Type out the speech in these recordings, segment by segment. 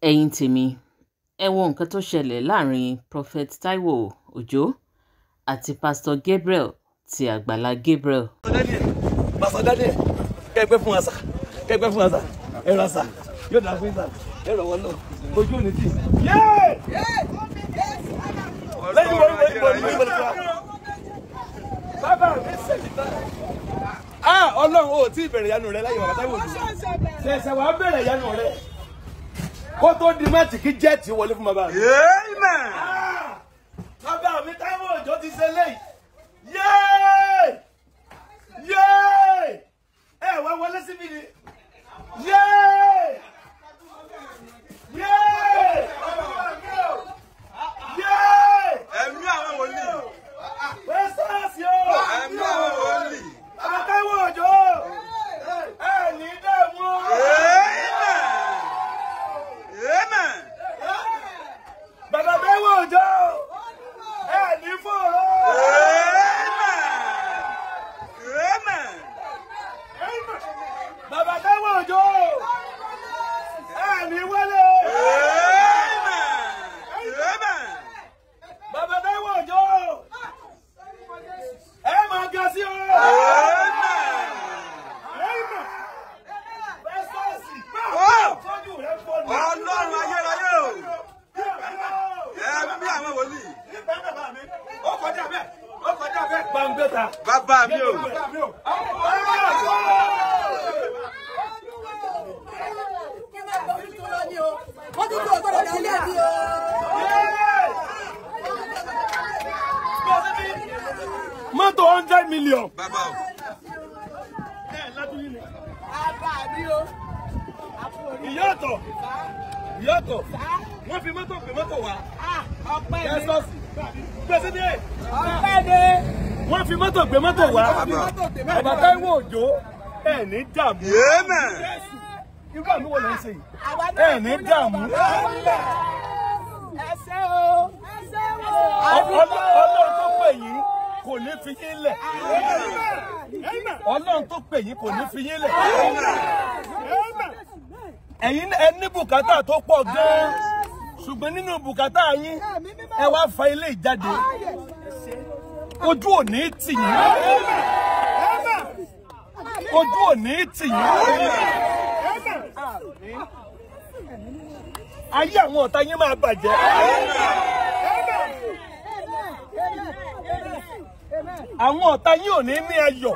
Ẹ̀yin tèmi, ẹ wo nǹkan tó ṣẹlẹ̀ láàrin Prophet Taiwo Òjó àti Pastor Gabriel ti Àgbàlá Gabriel. Pastor Daniel, kẹ́gbẹ́ fún wa sà, kẹ́gbẹ́ fún wa sà, ẹ ra sà, yóò dà fún sà, ẹ rọ̀ wọ́n náà, ojú ò ní tì. Lẹ́yìn wọ́n wọ́n wọ́n wọ́n wọ́n wọ́n. Bàbá mi sẹ̀lẹ̀ tán. Ah, Ọlọ́run ò tí ì bẹ̀rẹ̀ ìyanu rẹ láyé bàbá Táíwò Òjó. Ṣẹ̀ṣẹ̀ wàá bẹ̀rẹ̀ ìyanu rẹ. Kó tó di máàtì kí jẹ́ẹ̀tì wọlé fún bàbá mi. Amen. Bàbá mi Táíwò Òjó ti ṣe léyìí. Yéé! Yéé! Ẹ wá wọlé síbí ni. Yéé! Yéé! Yéé! Ẹ̀mí àwọn wòlíì. Wẹ́sàsì o! Ẹ̀mí àwọn wòlíì. Bàbá Táíwò Òjó! Ẹ ní dààmú o! Amen. Amen. Bàbá Táíwò Òjó! Ẹ ní fòrò! Amen. Amen. Bàbá Táíwò Òjó! Ẹ ní wọlé! Amen. Amen. Bàbá Táíwò Òjó! Ẹ máa ga sí o! Amen. Wẹ́sàsì! Oh! Sọ́jú rẹ̀ fọ́ ni. Ọlọ́run ayérayé o. Ẹ̀mí àwọn wòlíì. Ó kọjá bẹ́ẹ̀, ó kọjá bẹ́ẹ̀. Gbàngbẹ́ta. Bàbá mi o. Mọ́tò 100 million. Bàbá o. Ìyá ọ̀tọ̀, ìyá ọ̀tọ̀, wọ́n fi mọ́tò gbé mọ́tò wá. Ẹ̀sọ́sì, gbèsè dé. Wọ́n fi mọ́tò gbé mọ́tò wá. Bàbá Táíwò Òjó, ẹ̀ ní dààmú. Amen. Irú àmì wo ló ń ṣe yìí? Ẹ̀ ní dààmú. Ọlọ́run tó pè yín kò ní fi yín lẹ̀. Ọlọ́run tó pè yín kò ní fi yín lẹ̀. Ẹ̀yin ẹ ní bùkátà tó pọ̀ gan-an. Ṣùgbọ́n nínú bùkátà yín, ẹ wá fa ilé ìjáde. Ojú ò ní tì yín. Ojú ò ní tì yín. Ayé àwọn ọ̀tá yín máa bàjẹ́. Àwọn ọ̀tá yín ò ní ní ayọ̀.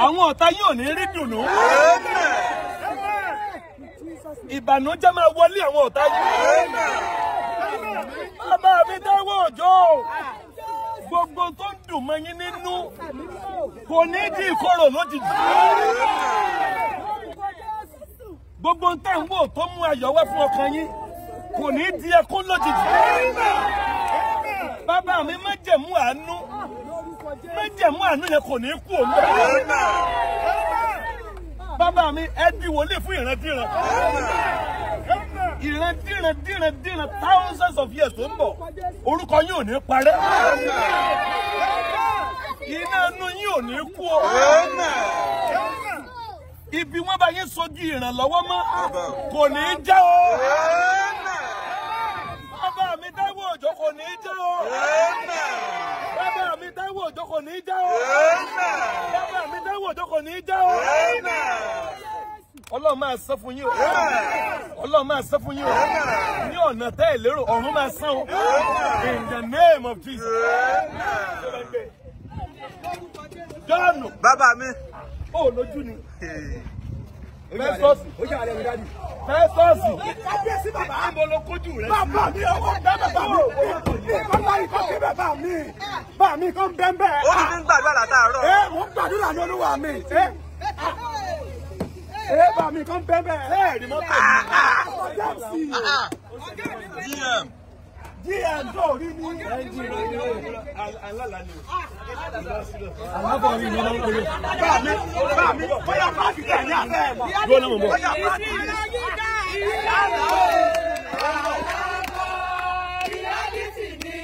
Àwọn ọ̀tá yín ò ní rí dùnú. Ìbànújẹ́ máa wọlé àwọn ọ̀tá yín. Bàbá mi Táíwò Òjó, gbogbo tó ń dùn mọ́ yín nínú kò ní di ìkorò lójijì. Gbogbo tẹ́ ń wò tó mú ayọ̀ wá fún ọkàn yín kò ní di ẹkún lójijì. Bàbá mi májẹ̀mú àánú, májẹ̀mú àánú yẹn kò ní kú òun bẹ́ẹ̀. Bàbá mi ẹ di wòlíì fún ìrandíran. Ìrandíran díran díran thousands of years tó ń bọ̀, orúkọ yín ò ní parẹ́. Iná inú yín ò ní kú o. Ibi wọ́n bá yín sojú ìrànlọ́wọ́ mọ́ kò ní í já o. Bàbá mi Táíwò Òjó kò ní í já o. Bàbá mi Táíwò Òjó kò ní í já o. Bàbá mi Táíwò Òjó kò ní í já o. Ọlọ́run máa san fún yín o. Ọlọ́run máa san fún yín o. Ní ọ̀nà tẹ́ ẹ̀ lérò, ọ̀run máa san o. In the name of Jesus. Jọ́ọ̀nù. Bàbá mi. Ó lójú ni. Fẹ́sọ̀sì. Fẹ́sọ̀sì. Kábíyèsí bàbá. Níbo ló kójú rẹ sí? Bàbá mi ọwọ́ bẹ́ẹ̀ bàbá mi. Bàbá mi kọ́ kí bàbá mi. Bàbá mi kọ́ ń bẹ́ẹ̀ bẹ́ẹ̀. Ó ti fi ń gbàdúrà látàárọ̀. Ẹ mò ń gbàdúrà ní Olúwa mi. Ẹ bàbá mi kọ́ ń bẹ́ẹ̀ bẹ́ẹ̀. Bẹ́ẹ̀ ni mọ́tò mi. GM. GM tó rí ní. Alálàá ni o. Bàbá mi, bàbá mi, bóyá páàkì tẹ̀ ní abẹ́ ẹ̀ mọ̀. Dúró náà mọ̀ bọ̀. Bóyá páàkì. Reality ni,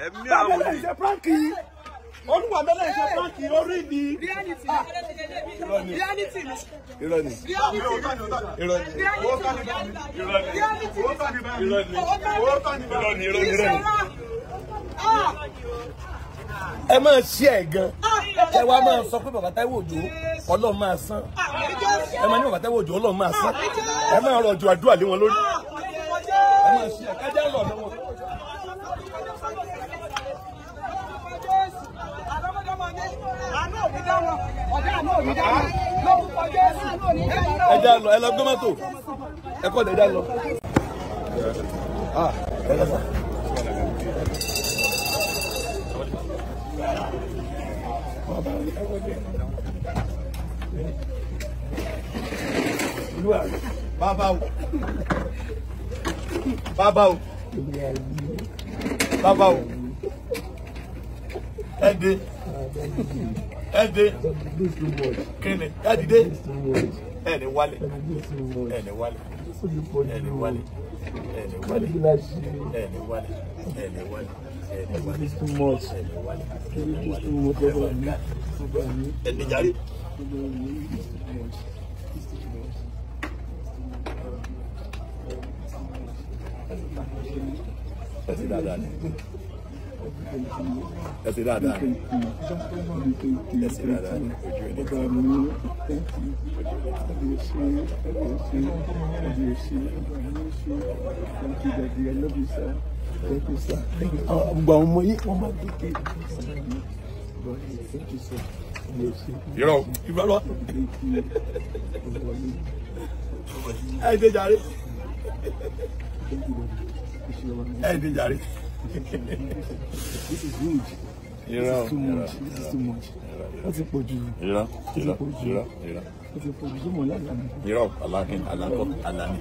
Bàbá mi ṣe prank. Olúwa mi lè ṣe prank orí mi. Reality. Reality. Irọ́ ni. Irọ́ ni. Reality. Irọ́ ni. Irọ́ ni. Irọ́ ni. Irọ́ ni. Ẹ máa ṣí ẹ gan. Ẹ wá máa sọ pé bàbá Táíwò Òjó Ọlọ́run máa san. Ẹ máa ní bàbá Táíwò Òjó Ọlọ́run máa san. Ẹ máa rọ̀jò àdúrà lé wọn lórí. Ẹ máa ṣí ẹ kájá lọ lọ́wọ́. Ẹ já lọ, ẹ lọ gbé mọ́tò. Ẹ kọ́ ẹ já lọ. Ah, ẹ lọ sá. Bàbá o. Bàbá o. Bàbá o. Ẹ dé. Ẹ dé. Kíni? Ẹ dìde. Ẹ ní wálé. Ẹ ní wálé. Ẹ ní wálé. Ẹ ní wálé. Ẹ ní wálé. Ẹ ní wálé. Ẹ ní wálé. Ẹ ní wálé. Ẹ ní jàre. Ẹ ṣe dáadáa ni. Ẹ ṣe dáadáa ni. Ẹ ṣe dáadáa ni. Ojú ẹni tí. Gbogbo àwọn ọmọ yìí wọ́n máa dé. Irọ́ irọ́. Ẹ dé jàre. Ẹ dé jàre. This is huge. Irọ́ This is too much. This is too much. Ó ti pọ̀ jù. Irọ́ irọ́ irọ́ irọ́. Ó ti pọ̀ jù. Ṣé mo lálàá ni? Irọ́ alákin alákọ̀ alani.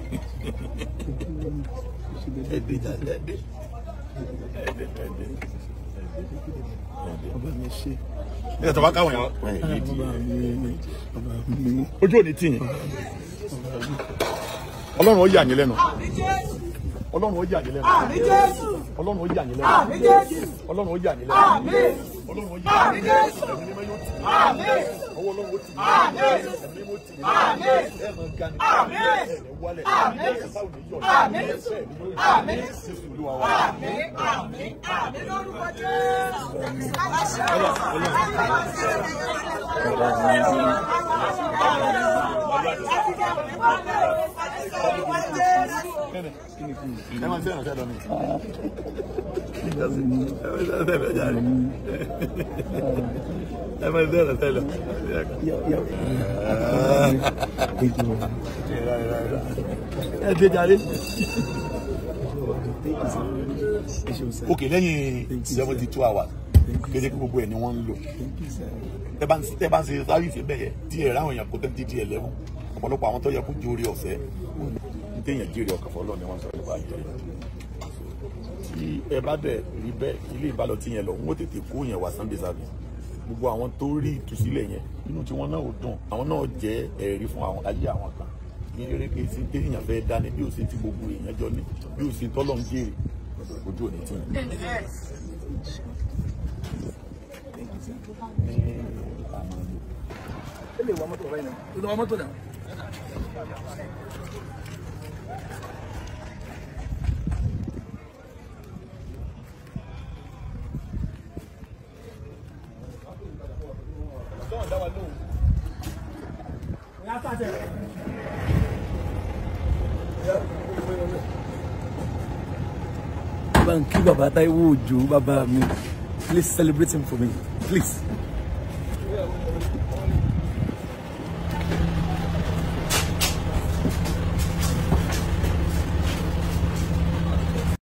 Ẹ dé jàre ẹ dé. Ẹ dé ẹ dé. Bàbá mi ṣe. Nígbà tó bá káwọn yẹn. Bàbá mi. Bàbá mi. Ojú ò ní tì yín. Ọlọ́run ó yà yín lẹ́nu. Ọlọ́run ó yà yín lẹ́nu. Ọlọ́run ó yà yín lẹ́nu. Ọlọ́run ó yà yín lẹ́nu. Ọlọ́run ó yà yín lẹ́nu. Ẹ̀mí mímọ́ yóò tì yín. Ọwọ́ Ọlọ́run ó tì yín. Ẹ̀mí mímọ́ tì yín. Ẹ máa ga ni. Ẹ ní wálẹ̀. Ẹ sáwọ́ ní yọ̀ ní. Ẹ ní yóò yọ̀. Jésù Olúwa wa. Ẹ máa ń sẹ́yìn ọ̀sẹ̀ lọ́nà. Ẹ máa ń sẹ́yìn ọ̀sẹ̀ lọ. Ẹ dé jàre. Ok, lẹ́yìn 72 hours, kéde kí gbogbo ẹ̀ ni wọ́n ń lò. Tẹ́ bá ń ṣe sáfíìsì bẹ́ẹ̀ yẹ, tí ẹ̀ ráwọn èèyàn kó tẹ́ títí ẹ̀ lẹ́wọ̀n. Ọ̀pọ̀lọpọ̀ àwọn tó yẹ kó jóore ọ̀fẹ́, téèyàn jèrè ọkàn fọlọ́ ni wọ́n sọ nípa ayé rẹ̀. Tí ẹ bá dẹ̀ rí bẹ́ẹ̀, ilé ìbálò tí yẹn lọ, wọ́n tètè kó yẹn wá Sunday service. Gbogbo àwọn tó rí ìtúsílẹ̀ yẹn, inú tí wọ́n náà ò dùn, àwọn náà jẹ́ ẹ̀rí fún àwọn ayé àwọn kan. Ní eré kìí sí téèyàn fẹ́ dání bí ó ṣe ti gbogbo èèyàn jọ ní, bí ó ṣe tọ́lọ́ ń jèrè, ojú ò ní tì yín. Ó lè wọ mọ́tò báyìí náà. Ó lè wọ mọ́tò náà. Bá ń kí bàbá Táíwò Òjó bàbá mi. Please celebrate him for me. Please.